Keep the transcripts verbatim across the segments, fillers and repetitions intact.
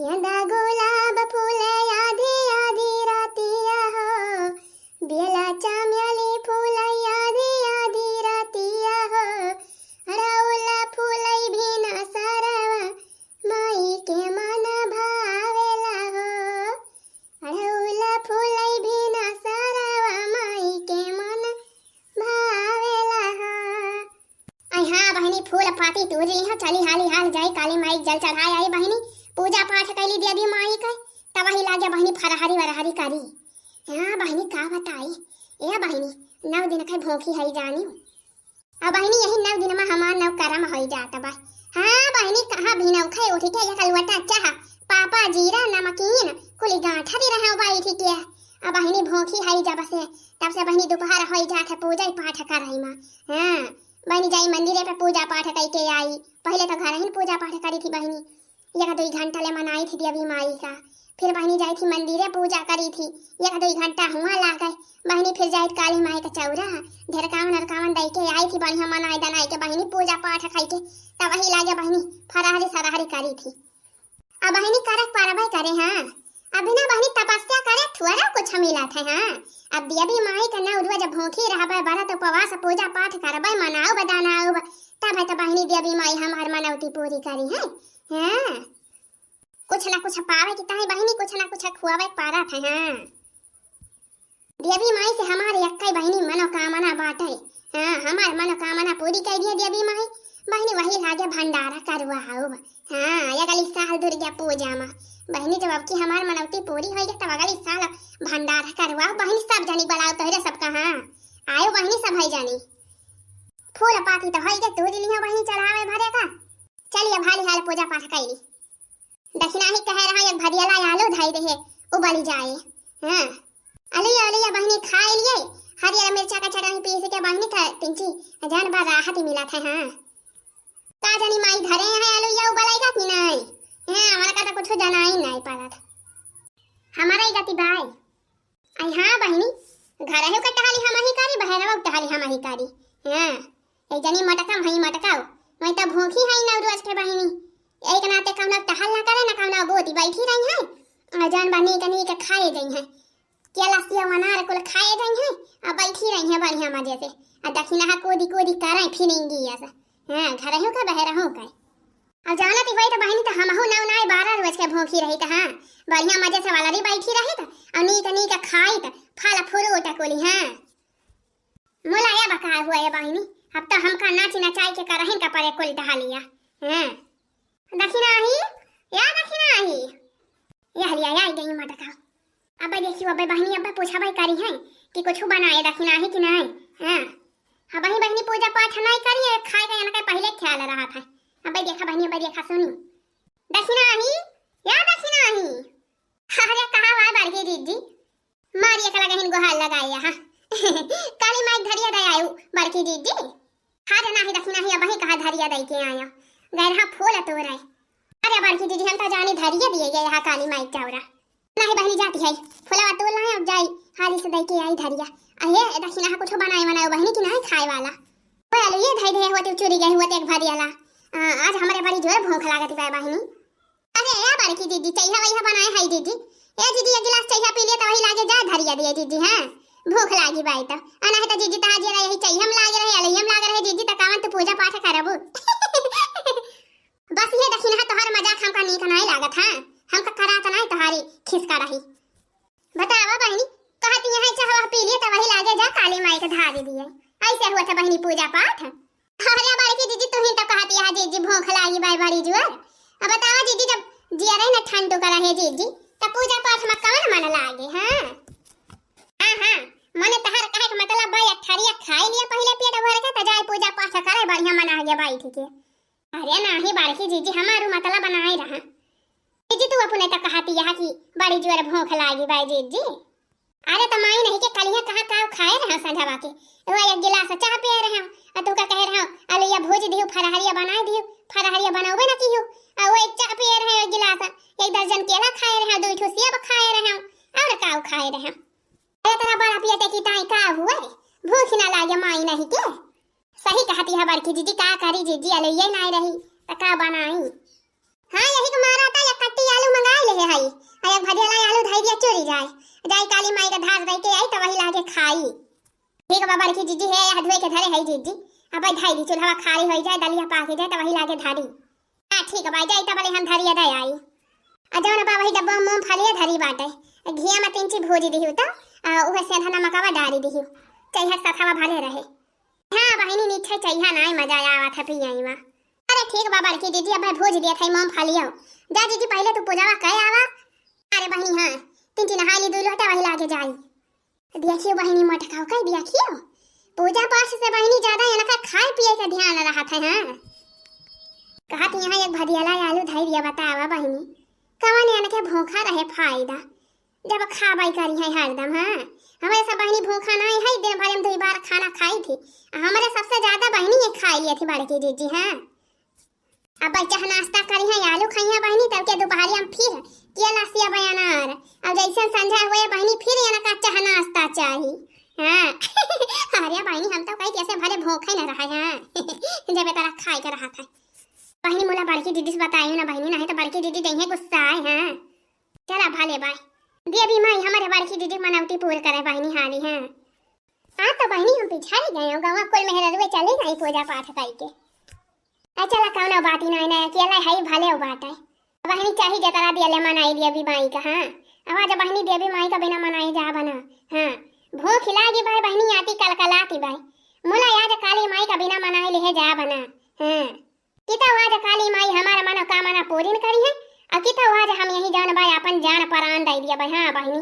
गेंदा गुलाब फूल आधी आधी रातिया हो, बेला चमेली फूल आधी आधी रातिया हो, अड़हुल फूल भिनसरवा माई के मन भावेला हो, अड़हुल फूल भिनसरवा माई के मन भावेला हो। आई हाँ बहिनी, फूल पाती तूर लिहा, चली हाली हाल जाई काली माई के जल चढ़ाए आई बहिनी, पूजा पाठ कैली देवी माई के, तब वही लागे बहिनी फरहरी वरहरी करी। हाँ बहिनी का बताई, ए बहिनी नौ दिन के भूखी है जानी। अब बहिनी यही नौ दिन में हमार नौ करम होई जात बा। हाँ बहिनी कहाँ भी नौ खाए उठ के एक लोटा चाह, पापा जीरा नमकीन कुली गांठा दी रहे बैठ के। अब बहिनी भूखी है जब से, तब से बहिनी दोपहर होई जात है पूजा पाठ करई में। हाँ बहिनी जाई मंदिरे पे पूजा पाठ कई के आई। पहले तो घर ही पूजा पाठ करी थी बहिनी, एक दुई घंटा ले मनाई थी देवी माई का। फिर बहिनी जाई थी मंदिरे पूजा करी थी, एक दुई घंटा हुआ लागे। बहिनी फिर जाई काली माई का चौरा, ढेरकावन अरकावन दई के आई थी, बढ़िया मनाई दनाई के बहिनी पूजा पाठ खाई के तब वही लागे बहिनी फरहरी सरहरी करी थी। अब बहिनी करक पारबे करे हाँ, अब बिना बहिनी तपस्या करे थोड़ा कुछ मिलत है हाँ। अब देवी माई का नौ रोज भूखी रहबे, व्रत उपवास पूजा पाठ करबे, मनाउब दनाउब, तब है तो बहिनी देवी माई हमार मनौती पूरी करी है। हाँ कुछ ना कुछ पावे की ताई बहिनी कुछ ना कुछ खुआवे पारत है हाँ। देवी माई से हमार एक्कै बहिनी मनोकामना बाटे। हाँ हमार मनोकामना पूरी कर दिए देवी माई। बहिनी वही लागे भंडारा करवाउब। हाँ अगली साल दुर्गा पूजा में बहिनी जब अब की हमार मनौती पूरी होई तब अगली साल भंडारा करवाउब बहिनी, सब जनी बुलाउब तोहरे सबका। हाँ आयो बहिनी सब है जनी। फूल पाती तो होई गए तूर लिहा बहिनी चढ़ावे भरे का। चलिए भाली हाल पूजा पाठ कैली। दखिनाही कहे रहा एक भदियला आलू धई देहे, उबली जाए। हाँ अलुया अलुया बहिनी खाए लिए, हरियर मिर्चा का चटनी पीस के बहिनी का पिंची जान बा राहत मिलत है। हाँ का जानी माई धरे हैं अलुया उबलाएगा कि नहीं। हाँ हमारा का तो कुछ जनाई नहीं पड़त। हमारा ही गति बाय। आई हाँ बहिनी, घरहु के टहली हमही करी, बहरवा के टहली हमही करी। हाँ एक जनी मटका मही मटकाओ, मैं तो भूखी है नौ रोज के बहिनी। एक नाते कौनो टहल ना करे ना कौनो बोती, बैठी रही है। और जौन बा नीक नीक खाए गई है, केला सेव अनार कुल खाए गई है। अब बैठी रही है बढ़िया मजे से। आ दखिनाहा कूदी कूदी करे फिरेंगी ऐसा। हाँ घरहु का बहरहु का। अब जानत ही होई त बहिनी त हमहू नौ नाय बारह रोज के भूखी रही त। हाँ बढ़िया मजे से वाला री बैठी रही त, और नीक नीक खाई त, फल फ्रूट कुली। हाँ मुलाया बका हुआ ये बहिनी, अब तो हमका नाची नचाई के करहिन का परे कुल टहलिया। हाँ दखिनाही, या दखिनाही, यह लिया आई गई मटका। अब देखियो अब बहिनी अब पूछा भाई करी है कि कुछ बनाए दखिनाही कि नहीं। हाँ अब बहिनी पूजा पाठ नहीं करी है, खाए का इनका पहले ख्याल रहा था। अब देखा बहिनी अब देखा सुनी। दखिनाही, या दखिनाही। अरे कहा हुआ बड़की दीदी, मारी एक लगहिन गोहार लगाए यहाँ। काली माई धरिया दे आयु बड़की दीदी। हाँ रे नाही दखिनाही अबही कहा धरिया दे के आया। गैरहा फूल तोरे। अरे बड़की दीदी हम तो जानी धरिया दिए गए यहाँ काली माई चौरा। नाही बहिनी जाती है, फुलवा तोड़ लाए अब जाई, हाली से दे के आई धरिया। अहे दखिनाहा कुछ बनाए बनाए बहिनी कि नहीं खाए वाला। कोई आलू ये धई दे होते चुरी गए होते एक भरियाला। आ, आज हमारे बड़ी जोर भूख लागत बा बहिनी। अरे ए बड़की दीदी, चइहा वइहा बनाए हई दीदी। ए दीदी, एक गिलास चइहा पी लिए त वही लागे जा धरिया दिए दीदी। हाँ भूख लागी बाई त। आ नाही त दीदी तहा जे रहे यही चइहा में लागे रहे, अलैया में लागे रहे दीदी, त कावन तू पूजा पाठ करबू। बस ये दखिनाहा तोहर मजाक हमका नीक नाई लागत। हाँ हमका करात नाई तोहारी खिसका रही। बतावा बहिनी, कहती यहाँ चहवा पी लिए त वही लागे जा काली माई के धारी दिए। ऐसे हुआ था बहिनी पूजा पाठ। अरे बड़की दीदी, तुही तो कहती है जीजी भूख लागी बाई बड़ी जुआर। अब बतावा जीजी, जब जिया रही ना ठंडू का रहे जीजी, तब पूजा पाठ में कौन मन लागे? हाँ हाँ हाँ, मने तहर कहे के मतलब बा, एक थरिया खाई लिया पहले पेट भर के, त जाए पूजा पाठ करे, बढ़िया मन आगे बैठ के। अरे नाही बड़की जीजी, हमारू मतलब बनाए रहा। जीजी तू अपने तो कहती यहाँ कि बड़ी जोर भूख लागी बाई जीजी। अरे त माई नहीं के कलिया कहाँ का खाए रहा संझवा के, वो एक गिलास चाह पिए रहा, आ तू का कहे रहा अलैया भूज दियो, फरहरिया बनाए दियो, फरहरिया बनौबे न कियो, आ वो एक चाह पिए रहा एक गिलास, एक दर्जन केला खाए रहा, दो ठो सेब खाए रहा, और का खाए रहा। अरे तेरा बड़ा पेट की ताई का हुए, भूख ना लागे माई नहीं के। सही कहती है बड़की जीजी, का करी जीजी, अलैया नाई रही त का बनाई। हाँ यही को मारा था, एक कट्टी आलू मंगा ठीक बा बड़की जीजी, हे यह धोए के धरे है जीजी। अब भाई धाई दी, चूल्हा खाली होई जाए, दलिया पाकी जाए, त वही लागे धारी। हाँ ठीक बा, जाई त बले हम धरिया दे आई। आ जौन बा वही डब्बा में मूंगफलिया धरी बाटे, घिया में तीन ची भूजी दिहू त, आ, उहे सेंधा नमकवा डारी दिहू, चैहर सथवा भले रहे। हाँ बहिनी, नीचे चैहा नाई मजा आवत है पियाई में। अरे ठीक बा बड़की जीजी, अब भूज दिया था मूंगफलिया। जा जीजी, पहले तू पूजावा कह आवा। अरे बहिनी हाँ, तीन ची नहाई ली, दू लोटा वही लागे जाई। देखियो बहिनी मोटकाऊ कह, देखियो, पूजा पाठ से बहिनी ज्यादा इनका खाए पिए के ध्यान रहत है। हाँ, कहत यहाँ एक भदियला आलू धई दिया, बतावा बहिनी, कवन इनके भूखा रहे फायदा, जब खाबै करी है हरदम। हाँ, हमरे सब बहिनी भूखा नहीं है, दिन भर में दुई बार खाना खाई थी, आ हमरे सबसे ज्यादा बहिनी ये खाई लिए थी बड़की जीजी। हाँ, अब भाई चाह नाश्ता करी है, आलू खाई है बहिनी, तब के दोपहरी हम फिर केला सेब अनार। अब जैसे संझा हुए बहिनी, फिर इनका चाह नाश्ता चाही। हाँ। अरे बहिनी, हम तो कही कैसे भले भूखे न रहे हैं। जब ये तरह खाए के रहा था। बहिनी मोला बड़की दीदी से बताई ना बहिनी, नहीं तो बड़की दीदी देंगे गुस्सा आए हैं। चला भले बाय। देवी माई हमारे बड़की दीदी मनौती पूर करे बहिनी हाली हैं। हाँ तो बहिनी हम पिछाड़ी गए हो, गवा कुल मेहररुए चली गई पूजा पाठ करके। अच्छा ला कौनो बात ही नहीं, नहीं अकेला है ही भले हो बात है। बहिनी चाही जतरा दिया ले मनाई देवी माई का, हाँ। अब आज बहिनी देवी माई का बिना मनाई जा बना, हाँ। भूख लागी भाई बहिनी आती कलकलाती भाई। मुला आज काली माई का बिना मनाई ले जा बना, हाँ। किता आज काली माई हमार मनोकामना पूरी न करी है, और किता आज हम यही जान भाई अपन जान परान दे दिया भाई, हाँ बहिनी।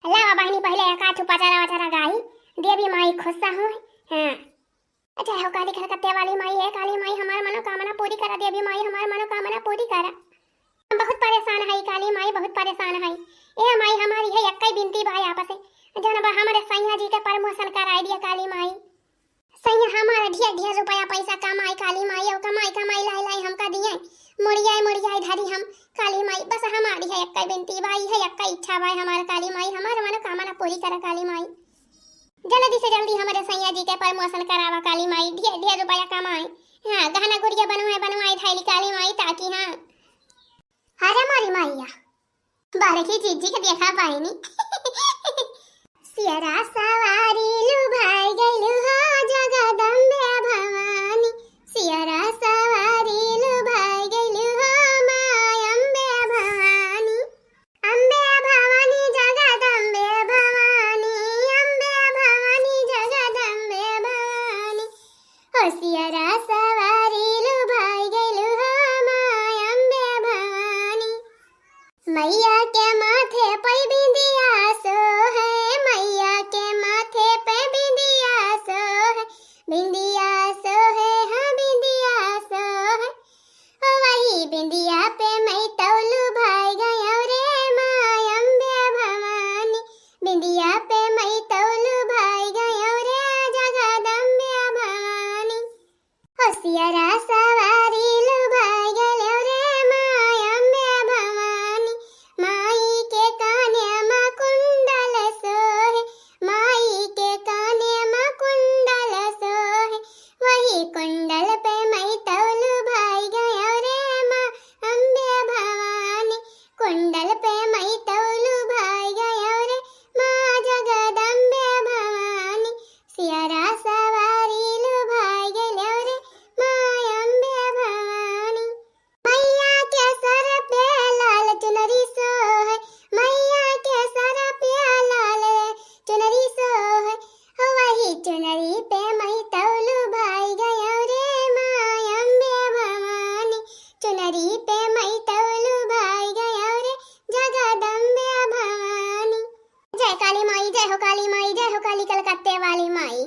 लावा बहिनी पहले एक आठ पचारा वचारा गाई, देवी माई खुश हो, हाँ। जय हो काली कलकत्ते वाली माई, हे काली माई हमार मनोकामना पूरी करा, देवी माई हमार मनोकामना पूरी करा। हम बहुत परेशान है काली माई, बहुत परेशान है। ए माई हमारी है एक्कै बिनती भाई आपसे, जौन बा हमारे सैया जी के promotion कराई दिया काली माई। सैया हमारे ढेर ढेर रुपया पैसा कमाई काली माई, और कमाई कमाई लाई लाई हमका दिए, मुड़ियाई मुड़ियाई धरी हम काली माई। बस हमारी है एक्कै बिनती भाई, है एक्कै इच्छा भाई हमार काली माई, हमार मनोकामना पूरी करा काली माई। जल्दी से जल्दी हमरे सैया जी के promotion करावा काली माई, ढेर ढेर रुपया कमाए। हाँ, गहना गुड़िया बनवाए बनवाए धैली काली माई ताकि हाँ। अरे मोरी मैया, बड़की जीजी के देखा बहिनी। सियरा सवारी लुभाई गइलु हो जगदम्बे भवानी, सियरा सवारी लुभाई गइलु हो माँ अम्बे भवानी। अम्बे भवानी जगदम्बे भवानी, अम्बे भवानी जगदम्बे भवानी। हो सियरा सवारी लुभाई गइलु हो माँ अम्बे भवानी। मैया के माथे पे बिंदिया सोहे, मैया के माथे पे बिंदिया सोहे, बिंदिया सोहे, हाँ बिंदिया सोहे। ओ वही बिंदिया पे मैं तौलू भाई गयो रे माँ अम्बे भवानी, बिंदिया पे मैं तौलू भाई गयो रे जगदम्बे भवानी। हो सियरा सवारी लुभाई गयो रे माँ अम्बे भवानी, माई के काने मा कुंडल सोहे, माई के काने मा कुंडल सोहे, वही कुंडल पे मैं तौलू भाई गयो रे माँ अम्बे भवानी, कुंडल पे मैं तौलू भाई गयो रे माँ जगदम्बे भवानी, सियरा सवारी लुभाई गयो रे माँ अम्बे भवानी। मैया के सर पे लाल चुनरी सोहे, मैया के सर पे लाल चुनरी सोहे, वही चुनरी पे मैं तौलू भाई गयो रे माँ अम्बे भवानी, चुनरी पे मैं तौलू भाई गयो रे जगदम्बे भवानी। जय काली माई, जय हो काली माई, जय हो काली कलकत्ते वाली माई।